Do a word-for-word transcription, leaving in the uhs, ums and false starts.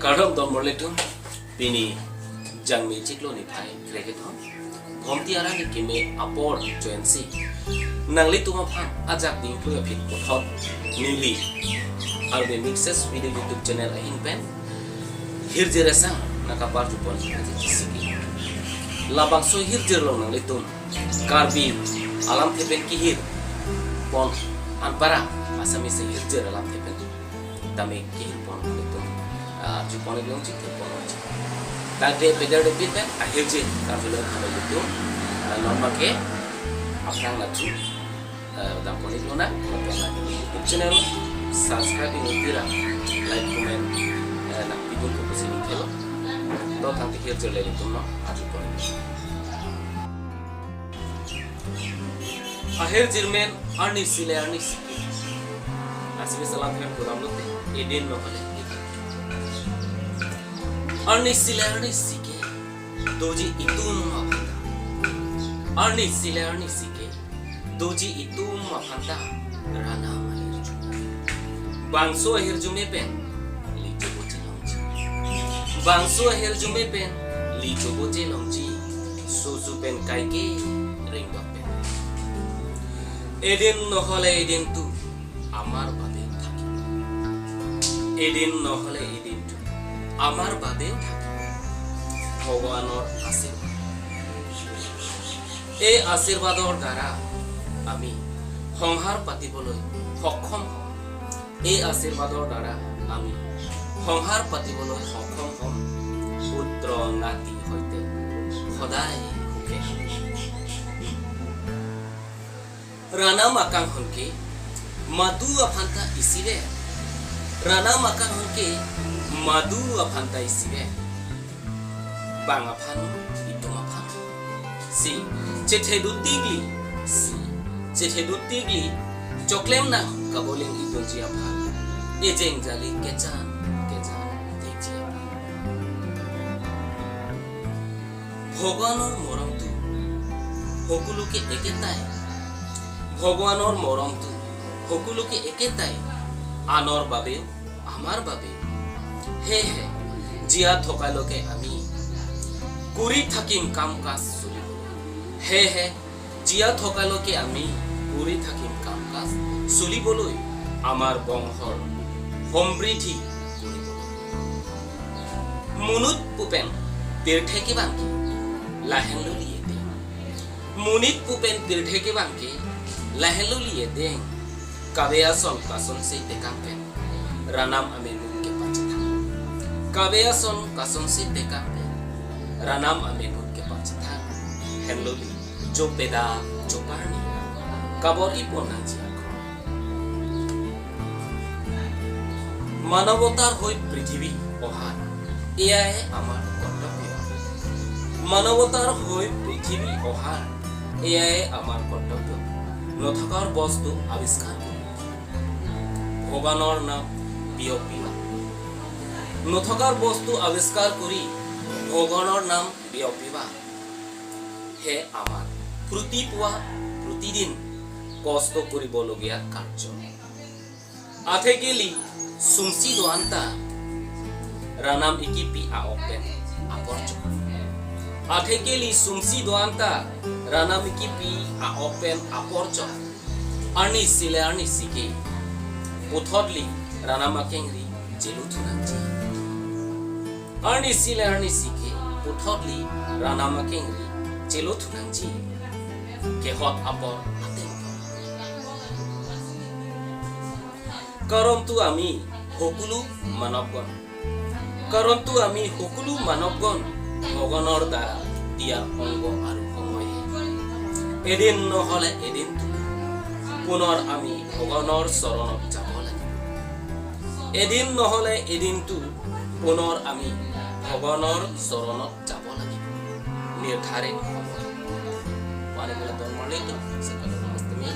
Kardom don marlitum, pini Jangmi chiklo niphai krekethom, Bhomti arani keme apor join si nanglitum aphan ajak dingklui aphi puthot neli Arve Mixes Video YouTube channel ahin pen hirjir asang nangkaparjupon si. Labangso hirjir along nanglitum Karbi alamthe pen kehirpon anparta Assamese hirjir alamthe pen tame kehirpon nanglitum, ah, jupon iklo, jupon iklo. Tangte peder de pit pen ahirjir karjuloi halo YouTube, ah, non abangke aphrang lathu, ah, dampon iklo nang, lapen YouTube channel subscribe iklo tira, like, comment, eh, nangpidun ko pusi ningthelo. To tangte hirjir le YouTube no ajupon iklo. Ahirjir amen Arnisi le Arnisi ke. Assamese alamthe pen pudamlote, Eden nohole Eden. Arnisi le Arnisi ke, doji itum aphanta. Arnisi le Arnisi ke, doji itum aphanta ranam ahirjume. Bangso ahirjume pen lijobo chelongji. Bangso ahirjume pen lijobo chelongji. Soso pen kaike ringdok pen. এদিন নহ'লে এদিনটো আমাৰ বাবেও থাকিব। এদিন নহ'লে এদিনটো আমাৰ বাবেও থাকিব। ভগৱানৰ আশীৰ্বাদ। এই আশীৰ্বাদৰ দ্বাৰা আমি সংসাৰ পাতিবলৈ সক্ষম হ'ম। এই আশীৰ্বাদৰ দ্বাৰা আমি সংসাৰ পাতিবলৈ সক্ষম হ'ম। পুত্ৰ নাতি সৈতে সদায় সুখে থাকোঁ। Ranam akanghon ke madu aphanta isivet. Ranam akanghon ke madu aphanta isivet. Bang aphan, itum aphan. Si, chethedutikli, si, chethedutikli, choklem nang kaboleng idunji aphan. Ejeng jali kechan, kechan, thekji aphan. ভগৱানৰ মৰমটো সকলোকে একেটাই। ভগৱানৰ মৰমটো সকলোকে একেটাই। আনৰ বাবেও, আমাৰ বাবেও। সেয়েহে জীয়াই থকালৈকে আমি কৰি থাকিম কাম কাজ চলিবলৈ। সেয়েহে জীয়াই থকালৈকে আমি কৰি থাকিম কাম কাজ চলিবলৈ, আমাৰ বংশৰ সমৃদ্ধি কৰিবলৈ। Monit pu pen pirthe kevang ke lahenlo li-edeng. Monit pu pen pirthe kevang ke lahenlo li-edeng. Kave ason kasonsi tekang pen ranam amenhun kepachethang. Kave ason kasonsi tekang pen ranam amenhun kepachethang. Henlo li, jo peda, jo parni kabor-ipon nangji akroi. মানৱতাৰ হৈ পৃথিৱী অহা, এয়াই আমাৰ কৰ্তব্য। মানৱতাৰ হৈ পৃথিৱী অহা, এয়াই আমাৰ কৰ্তব্য। নথকাৰ বস্তু আৱিষ্কাৰ কৰি ভগৱানৰ নাম বিয়পিবা। নথকাৰ বস্তু আৱিষ্কাৰ কৰি ভগৱানৰ নাম বিয়পিবা। হে আমাৰ প্ৰতিপুৱা প্ৰতিদিন কষ্ট কৰিবলগীয়া কাৰ্য। Atheke li sumsi do-anta ranam ekipi a-ok pen aporchok. Atheke li sumsi do-anta ranam ekipi a-ok pen aporchok. Arnisi le arnisi ke puthot li ranam akengri cheluthu nangji. Arnisi le arnisi ke puthot li ranam akengri cheluthu nangji. Kehot apor ateng. Karontu ami hokulu manobgon. Karontu ami hokulu manobgon Bhogwanor dara diya ongo aru ongoye. Edin nohole edintu punor ami Bhogwanor soronot jabo lagibo. Edin nohole edintu punor ami Bhogwanor soronot jabo lagibo. Nirtharit hobo. Wani bela ton marli tu, sekadar mesti mi,